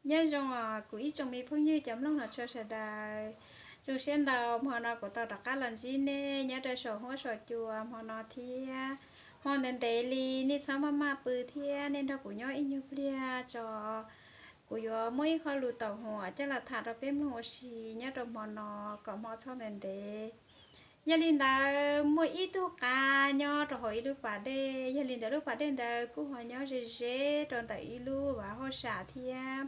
Nyob zoo os kuv ib tsoom me phooj ywg cov mloog los tshua sawv daws. Zoo siab ntau hmo no kuv tau rov qab los ntsib nej nyob rau saum huab saum cua hmo no thiab. Hmo ntev ntev li nej txhob maj maj pw thiab nej nrog kuv nyob ib nyuag pliag tso. Kuv yuav muaj ib qho lus tau huam coj los tham rau peb mloog ua si nyob rau hmo no kom hmo txhob ntev ntev. Yog li ntawd muaj ib tug qav nyob rau hauv ib lub pas dej, yog li ntawd lub pas dej ntawd kuj ho nyob ze ze rau ntawm ib lub vaj hauj sam thiab.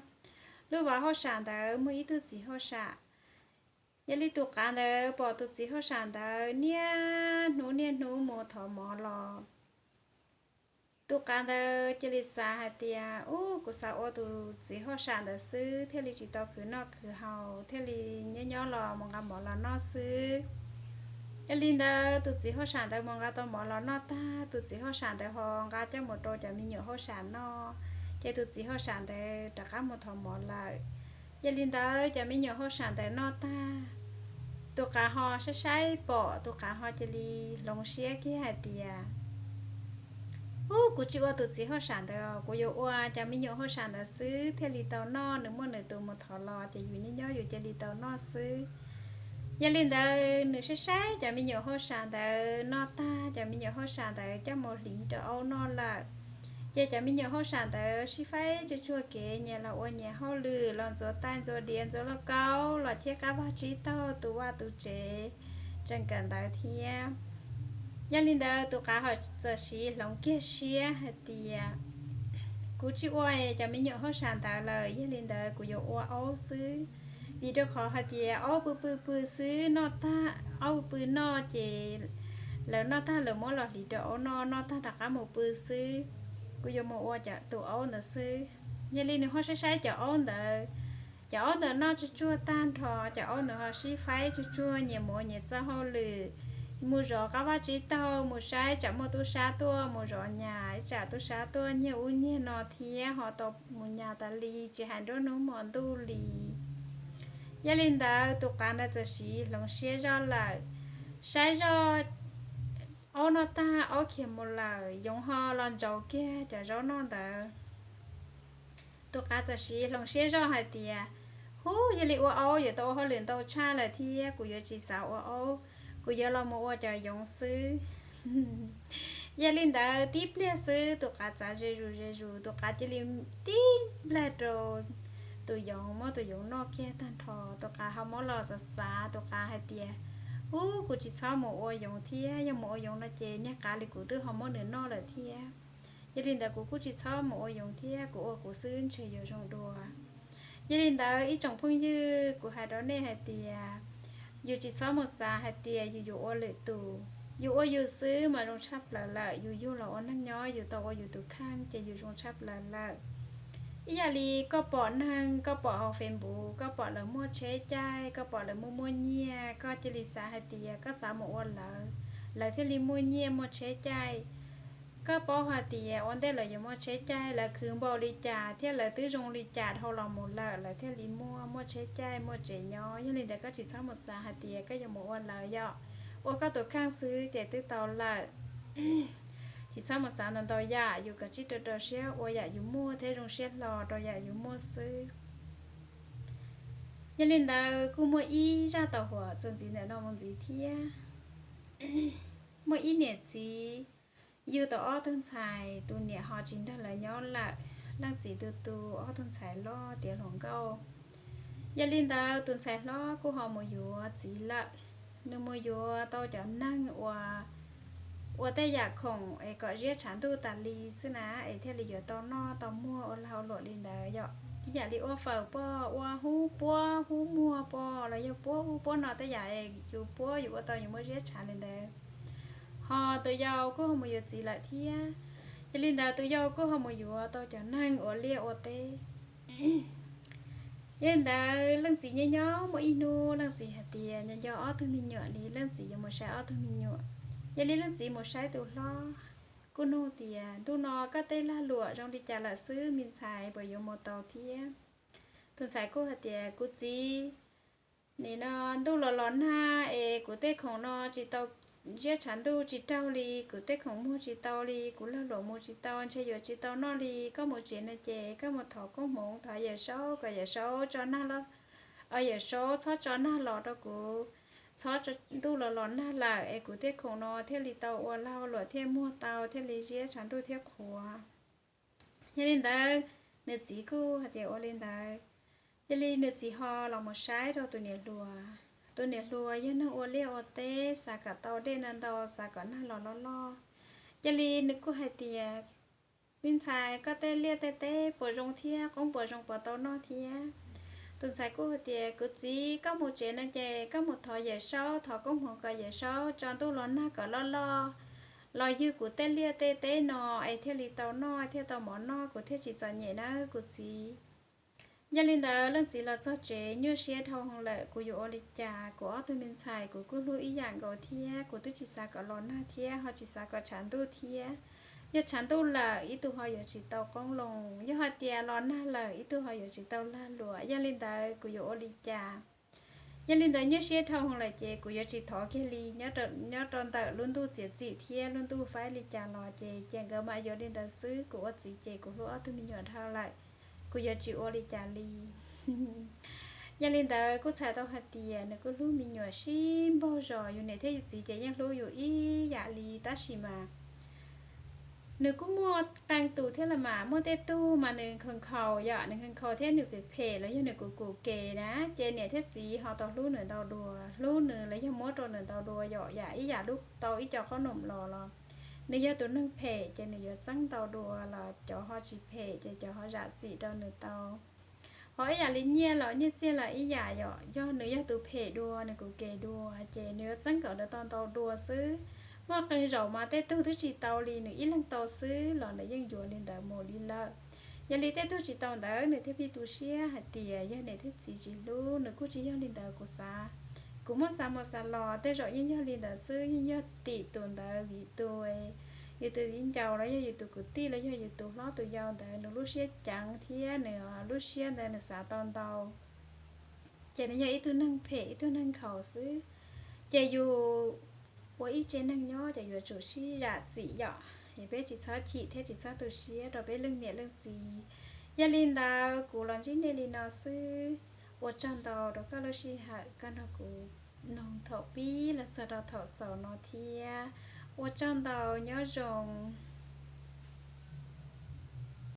Lub vaj hauj sam ntawd muaj ib tug txiv hauj sam. Yog li tus qav ntawd pom tus txiv hauj sam ntawd niaj hnub niaj hnub mus thov mov los. Tus qav ntawd cia li xav hais tias, Ub, kuv xav ua tus txiv hauj sam ntawd xwb thiaj li tsis tau khwv noj khwv haus, thiaj li nyob nyob los mus nqa mov los noj xwb. Yog li ntawd tus txiv hauj sam ntawd mus nqa tau mov los noj tag, tus txiv hauj sam ntawd ho nqa coj mus rau cov me nyuam hauj sam noj, ces tus txiv hauj sam ntawd rov qab mus thov mov lawm. Yog li ntawd cov me nyuam hauj sam ntawd noj tag, tus qav ho saib saib pom, tus qav ho cia li hloov siab kiag hais tias, Ub, kuv tsis ua tus txiv hauj sam ntawd, kuv yuav ua cov me nyuam hauj sam ntawd xwb thiaj li tau noj, nws muaj nws tus mus thov los ces yus nyob nyob yus cia li tau noj xwb. Yog li ntawd nws saib saib cov me nyuam hauj sam ntawd noj tag, cov me nyuam hauj sam ntawd coj mus hliv rau aub noj lawm. Ces cov me nyuam hauj sam ntawd sib faib tsuag tsuag kev nyias los ua nyias hauj lwm, los ntxuav taig ntxuav diav ntxuav lauj kaub, los cheb qab vaj tsib taug tu vaj tu tsev, tseem kawm ntawv thiab. Yog li ntawd tus qav ho txawm siv hloov kiag siab hais tias, Kuv tsis ua cov me nyuam hauj sam ntawd lawm, yog li ntawd kuv yuav ua aub xwb. Vim rau qhov hais tias aub pw pw pw xwb, noj tag aub pw pw noj ces lawv noj tag lawv muab los hliv rau aub noj, noj tag rov qab mus pw xwb. Kuv yuav mus ua cov tus aub ntawd xwb. Yog li nws ho saib saib cov aub ntawd, cov aub ntawd noj tsuag tsuag tag nrho, cov aub ntawd ho sib faib tsuag tsuag nyias mus ua nyias txoj hauj lwm, mus zov qab vaj tsib taug, mus saib tsam muaj tub sab tuaj, mus zov nyas ib tsam tub sab tuaj nyiag ub nyiag no thiab ho tau mus nyas tas li, tsis hais nruab hnub hmo ntuj li. Yog li ntawd tus qav ntawd txawm siv hloov siab zoj lawm, saib zoj aub noj tag aub khiav mus lawm, yoov ho los ntsaus kiag cov zaub noj ntawd. Tus qav txawm siv hloov siab zoj hais tias, Hub, yog li ua aub yuav tau ua hauj lwm ntau tshaj lawm thiab, kuv yuav tsis xav ua aub, kuv yuav los mus ua cov yoov xwb. Yog li ntawd tib pliag xwb tus qav txav ze zus ze zus, tus qav cia li tib nplag rau tus yoov, muab tus yoov noj kiag tag nrho. Tus qav ho muab los xav xav, tus qav hais tias, Ub, kuv tsis txhob mus ua yoov thiab, yog mus ua yoov no ces niag qav li kuv twb ho muab nws noj lawm thiab. Yog li ntawd kuv kuj tsis txhob mus ua yoov thiab, kuv ua kuv xwb ntshe yuav zoo dua. Yog li ntawd ib tsoom phooj ywg, kuv hais rau nej hais tias, yus tsis txhob mus xav hais tias yus yuav ua lwm tus, yus ua yus xwb mas zoo tshaj plaws lawm. Yus yug los ua neeg nyob yus tau ua yus tus kheej ces yus zoo tshaj plaws lawm. Ib yam li koj pom neeg, koj pom hauv Facebook, koj pom lawv muaj tsheb caij, koj pom lawv muaj muaj nyiaj, koj cia li xav hais tias koj xav mus ua lawv, lawv thiaj li muaj nyiaj muaj tsheb caij. Koj paub hais tias ua ntej lawv yuav muaj tsheb caij, lawv khwv npaum li cas thiab lawv twb zoo li cas dhau los mus lawm, lawv thiaj li muaj, muaj tsheb caij, muaj tsev nyob. Yog li ntawd koj tsis txhob mus xav hais tias koj yuav mus ua lawv, yog ua koj tus kheej xwb ces twb tau lawm. Tsis txhob mus xav ntau ntau yam, yus kav tsij rau rau siab ua yam yus muaj thiab zoo siab hlo rau yam yus muaj xwb. Yog li ntawd kuj muaj ib zaj tau huam txuas ntxiv ntawm no mus ntxiv thiab. Muaj ib niam txiv yug tau ob tug ntxhais, tus niam ho tsis nrog lawv nyob lawm. Leej txiv tus tu ob tug ntxhais loj tiav hluas nkauj. Yog li ntawd tus ntxhais hlob kuj ho mus yuav txiv lawm. Nws mus yuav tau cov neeg uas ua tej yam khoom es kom ziab tshav ntuj tas li xwb na, es thiaj li yuav tau noj tau muag ua lag ua luam li ntawd yom. Ib yam li ua fawm poj, ua hub puab hub muag poj, los yog puab hub puab no tej yam es yus puab yus ua tau yus muaj ziab tshav li ntawd. Ho tus yau kuj ho mus yuav txiv lawm thiab. Yog li ntawd tus yau kuj ho mus yuav tau cov neeg ua liaj ua teb. Yog li ntawd leej txiv nyob nyob muaj ib hnub leej txiv hais tias nco nco ob tug me nyuam li, leej txiv yuav mus saib ob tug me nyuam. Yog li leej txiv mus saib tus hlob, kuj nug tias, Ntuj no koj tej lag luam zoo li cas lawm xwb me ntxhais, puas yuav mus tau thiab? Tus ntxhais kuj hais tias, Kuv txiv, nim no ntuj los los nag es kuv tej khoom no tsis tau ziab tshav ntuj tsis raug li, kuv tej khoom muag tsis tau li, kuv lag luam mus tsis tau, ntshe yuav tsis tau noj li. Koj mus tsev no ces koj mus thov koob hmoov, thov Yawm Saub kom Yawm Saub tso nag los, Yawm Saub txhob tso nag los rau kuv, txhob tso ntuj los los nag lawm es kuv tej khoom no thiaj li tau ua lag luam thiaj muag tau, thiaj li ziab tshav ntuj thiab qhuav. Yog li ntawd, nws txiv kuj hais tias ua li ntawd. Yog li nws txiv ho los mus saib rau tus niam hluas. Tus niam hluas yog neeg ua liaj ua teb, xav kom tau dej ntau ntau, xav kom nag los loj loj. Yog li nws kuj hais tias, me ntxhais, koj tej liaj tej teb puas zoo thiab, qoob puas zoo, puas tau noj thiab? Tus ntxhais kuj hais tias, kuv txiv, koj mus tsev no ces koj mus thov Yawm Saub, thov koob hmoov kom Yawm Saub tso ntuj los nag kom loj loj, los ywg kuv tej liaj tej teb no es thiaj li tau noj, thiaj tau mov noj, kuv thiaj tsis txom nyem nawb kuv txiv. Yog li ntawd leej txiv los txog tsev, nyuaj siab dhau hwv lawm, kuv yuav ua li cas? Kuv ob tug me ntxhais kuv kuj hlub ib yam nkaus thiab, kuv twb tsis xav kom los nag thiab, ho tsis xav kom tshav ntuj thiab. Yog tshav ntuj lawm, ib tug ho yuav tsis tau qoob loo, yog hais tias los nag lawm, ib tug ho yuav tsis tau lag luam. Yog li ntawd kuv yuav ua li cas? Yog li ntawd nyuaj siab dhau hwv lawm ces kuv yuav tsis thov kiag li. Nyob rau ntawm lub ntuj txiav txim thiab lub ntuj faib li cas los ces cia nkawd mam yuav li ntawd xwb. Kuv ua txiv ces kuv hlub ob tug me nyuam dhau lawm, kuv yuav tsis ua li cas li. Yog li ntawd kuj txhais tau hais tias nws kuj hlub me nyuam sib npaug zos. Yus niam thiab yus txiv ces yeej hlub yus ib yam li, tab sis mas nws kuj muaj qee tus thiab los mas, muaj tej tug mas nws nkhaus nkhaus yom, nws nkhaus nkhaus thiab nws phem phem los yog nws kuv kuv ke na, ces niam thiab txiv ho tau hlub nws ntau dua, hlub nws los yog muab rau nws ntau dua yom, yam ib yam lub tau ib co qhob noom los los nws yog tus neeg phem ces nws yuav txeeb ntau dua los cov ho tsis phem ces cov ho zam txim rau nws tau. Ho ib yam li nyiaj los nyiaj txiaj los ib yam yom, yog nws yog tus phem dua, nws kuv ke dua ces nws yuav txeeb kom nws tau ntau dua xwb. Muaj qee zaum mas tej tug twb tsis tau li, nws ib leeg tau xwb los nws yeej yuav li ntawd mus li lawm. Yog li tej tug tsis tau ntawd nws thiaj pib tu siab hais tias yog niam thiab txiv tsis hlub. Nws kuj tsis yog li ntawd kuv xav. Kuv muab xav mus xav los tej zaum yeej yog li ntawd xwb, yeej yog tim tus ntawd vim tus, yus tus viv ncaus los yog yus tus kwv tij los yog yus tus hlob tus yau ntawd nws lub siab ceev thiab nws lub siab ntawd nws xav tau ntau, ces nws yog ib tug neeg phem ib tug neeg nkhaus xwb. Ces yus ua ib tse neeg nyob ces yuav tsum sib zam txim yom, es peb tsis txhob chim thiab tsis txhob tu siab rau peb leej niam leej txiv. Yog li ntawd kuv los ntsib nej li no xwb. Ua tsaug ntau rau koj lub sij hawm koj nrog kuv noog thaum pib los txog rau thaum xaus no thiab. Ua tsaug ntau, nyob zoo.